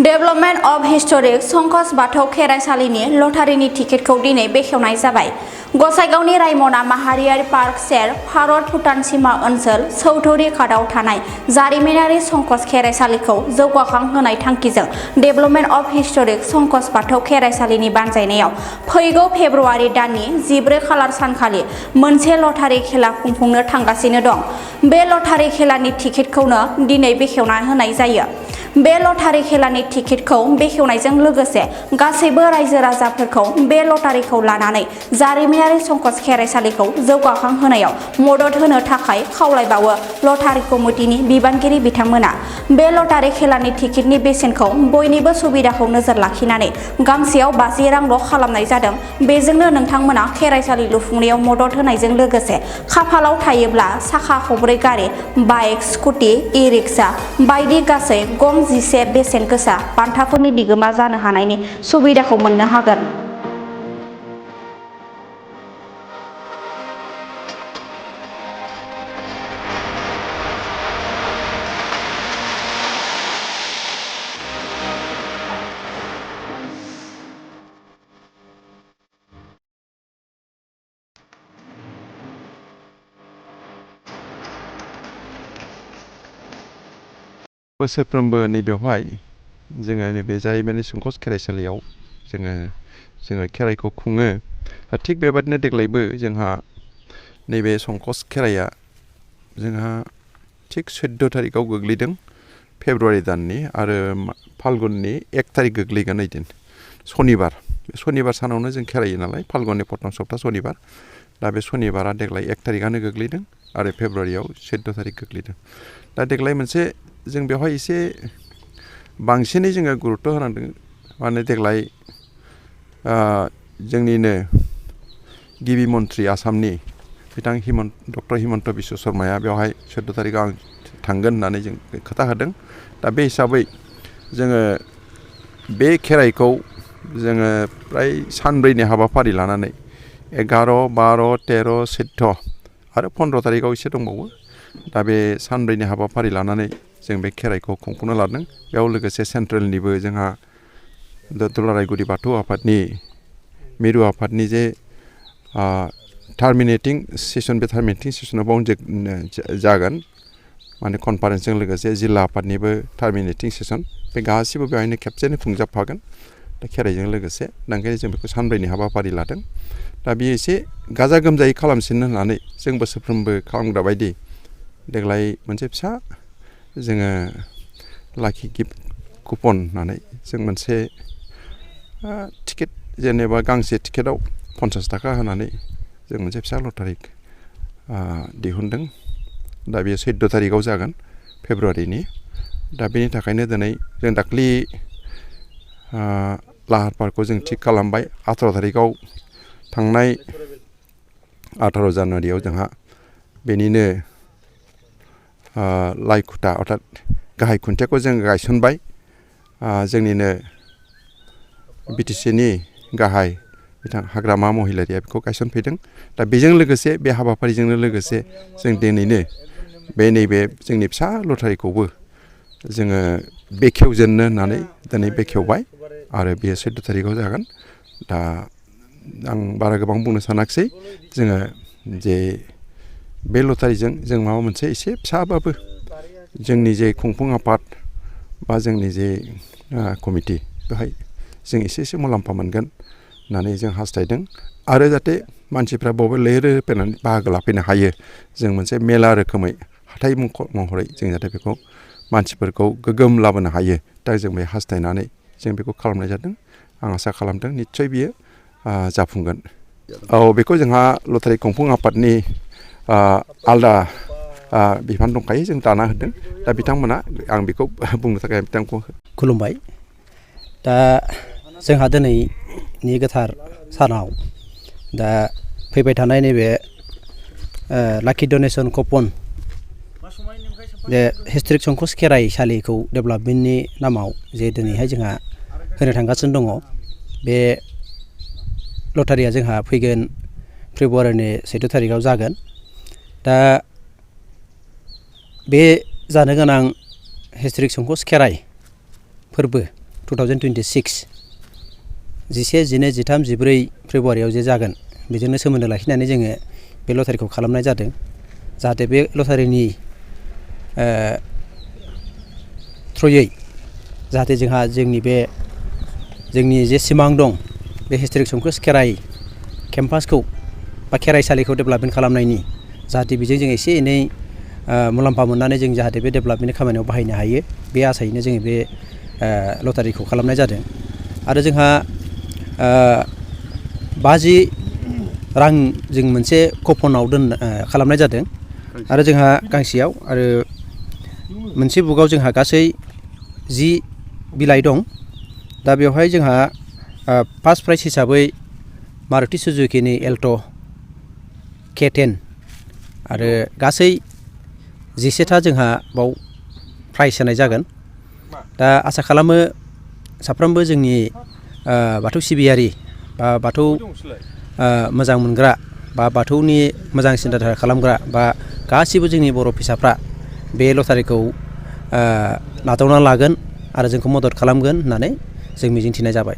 Development of historic Sankosh बाथौ खेराइसालिनि लटारिनि टिकेटखौ दिनै बेखेवनाय जाबाय। गसाइगावनि रायमना माहारियारि पार्क सेर भारत भुटान सीमा ओनसोल चौधुरी घाटआव थानाय जारिमिनारि संकोश खेराइसालिखौ जौगाखां होनाय थांखिजों डेभलपमेन्ट अफ हिस्टरिक संकोश बाथौ खेराइसालिनि बानजायनायाव फैगौ फेब्रुवारि दाननि 14 खालार सानखालि मोनसे लटारि खेला खुंफुंनो थांगासिनो दं। बे लटारि खेलानि टिकेटखौनो दिनै बेखेवना होनाय जायो। बे लटारि खेलानि टिकेटखौ बेखेवनायजों लोगोसे गासैबो रायजो राजाफोरखौ बे लटारिखौ लानानै जारिमिनारि संकोश खेराइसालिखौ जौगाखां होनायाव मदद होनो थाखाय खावलायबावो लटारि कमिटिनि बिबानगिरि बिथांमोना। बे लटारि खेलानि टिकेटनि बेसेनखौ बयनिबो सुबिदाखौ नोजोर लाखिनानै गांसेयाव 50 रांल' खालामनाय जादों। बेजोंनो नोंथांमोना खेराइसालि लुफुंनायाव मदद होनायजों लोगोसे खाफालाव थायोब्ला साखा खबब्रै गारि, बाइक, स्कुटि, इ-रिक्सा बायदि गासै गं 11 बेसेन गोसा बान्थाफोरनि बिगोमा जानो हानायनि सुबिदाखौ मोननो हागोन। बोसोरफ्रोमबो नैबेवहाय जोङो नैबे जारिमिनारि संकोश खेराइसालियाव जोङो खेराइखौ खुङो। थिग बेबादिनो देग्लायबो जोंहा नैबे संकोश खेराइया जोंहा थिग 14 थारिखआव गोग्लैदों फेब्रुवारि दाननि आरो फाल्गुननि 1 थारिख गोग्लैगोन ओइदिन सनिबार। बे सनिबार सानावनो जों खेरायो नालाय फाल्गुननि प्रथम सप्ता सनिबार। दा बे सनिबारा देग्लाय 1 थारिखआनो गोग्लैदों आरो फेब्रुवारियाव 14 थारिख गोग्लैदों। दा देग्लाय मोनसे जों बेवहाय एसे बांसिनै जोङो गुरुत्व होनांदों। माने देग्लाय जोंनिनो गिबि मन्त्रि आसामनि बिथां डक्टर हिमन्त बिश्व शर्माया बेवहाय 14 थारिखआव आं थांगोन होननानै जों खोथा होदों। दा बे हिसाबै जोङो बे खेराइखौ जोङो फ्राय सानब्रैनि हाबाफारि लानानै 11, 12, 13, 14 आरो 15 थारिखआव एसे दंबावो। दा बे सानब्रैनि हाबाफारि लानानै जों बे खेराइखौ खुंफुंनो लादों। बेयाव लोगोसे सेन्ट्रेलनिबो जोंहा दुलाराय बाथौ आफादनि मिरु आफादनि जे टार्मिनेटिं सेसन, बे टार्मिनेटिं सेसना बावनो जागोन। माने कनफारेन्सजों लोगोसे जिल्ला आफादनिबो टार्मिनेटिं सेसन, बे गासिबो बेवहायनो खेबसेनो खुंजाबफागोन दा खेराइजों लोगोसे। दा ओंखायनो जों बेखौ सानब्रैनि हाबाफारि लादों। दा बेयो एसे गाजा गोमजायै खालामसिननो होननानै जों बोसोरफ्रोमबो खालामग्रा बायदि देग्लाय मोनसे फिसा जोङो लाखि गिफ्ट कुपन होननानै जों मोनसे टिकेट, जेनेबा गांसे टिकेटआव 50 थाखा होनानै जों मोनसे फिसा लटारि दिहुनदों। दा बेयो 14 थारिखआव जागोन फेब्रुवारिनि। दा बेनि थाखायनो दिनै जों दाख्लि लाहार फाहारखौ जों थिग खालामबाय। 18 थारिखआव थांनाय 18 जानुवारियाव जोंहा बेनिनो लाइखुथा अर्थात गाहाय खुन्थियाखौ जों गायसनबाय। जोंनिनो बिटिसिनि गाहाय बिथां हाग्रामा महिलारिया बेखौ गायसनफैदों। दा बेजों लोगोसे बे हाबाफारिजोंनो लोगोसे जों दिनैनो बे नैबे जोंनि फिसा लटारिखौबो जोङो बेखेवजेननो होननानै दिनै बेखेवबाय आरो बेयो 14 थारिखआव जागोन। दा आं बारा गोबां बुंनो सानाखिसै। जोङो जे बे लटारिजों जों माबा मोनसे एसे फिसाबाबो जोंनि जे खुंफुं आफाद बा जोंनि जे कमिटि, बेवहाय जों एसे मुलाम्फा मोनगोन होननानै जों हास्थायदों। आरो जाहाथे मानसिफ्रा बावबो लैहोर फैनानै बाहागो लाफैनो हायो। जों मोनसे मेला रोखोमै हाथाइ महरै जों जाहाथे बेखौ मानसिफोरखौ गोगोम लाबोनो हायो। दा जों बे हास्थायनानै जों बेखौ खालामनाय जादों। आं आसा खालामदों निस्सय बियो जाफुंगोन। औ, बेखौ जोंहा लटारि खुंफुं आफादनि आलदा बिफान दंखायो, जों दाना होदों। दा बिथांमोना, आं बेखौ बुंनो थाखाय बिथांखौ खुलुमबाय। दा जोंहा दिनैनि गोथार सानाव दा फैबाय थानाय नैबे लाखि डनेसन कुपन जे हिस्टरिक संकोश खेराइसालिखौ डेभेलपमेन्टनि नामाव जे दिनैहाय जोंहा होनो थांगासिनो दङ। बे लटारिया जोंहा फैगोन फेब्रुवारिनि 14 थारिखआव जागोन। दा बे जानो गोनां हिस्टरिक संकोश खेराइ फोरबो 2026 11, 12, 13, 14 फेब्रुवारियाव जे जागोन बेजोंनो सोमोन्दो लाखिनानै जोङो बे लटारिखौ खालामनाय जादों जाहाथे बे लटारिनि थ्रुयै जाहाथे जोंहा जोंनि जे सिमां दं बे हिस्टरिक संकोश खेराइ केम्पासखौ बा खेराइसालिखौ डेभेलपमेन्ट खालामनायनि जाहाथे बेजों जों एसे एनै मुलाम्फा मोननानै जों जाहाथे बे डेभेलपमेन्टनि खामानियाव बाहायनो हायो बे आसायैनो जोङो बे लटारिखौ खालामनाय जादों आरो जोंहा 50 रां जों मोनसे कुपनाव खालामनाय जादों आरो जोंहा गांसेयाव आरो मोनसे बुकआव जोंहा गासै 10 बिलाइ दं दा बेवहाय जोंहा फार्स्ट प्राइज हिसाबै मारुति सुजुकिनि एल्ट' K10 आरो गासै 11था जोंहा बाव प्राइज होनाय जागोन दा आसा खालामो साफ्रोमबो जोंनि बाथौ सिबियारि बा बाथौ मोजां मोनग्रा बा बाथौनि मोजां सिन्था खालामग्रा बा गासिबो जोंनि बर' फिसाफ्रा बे लटारिखौ नाजावना लागोन आरो जोंखौ मदद खालामगोन होननानै जों मिजिंथिनाय जाबाय।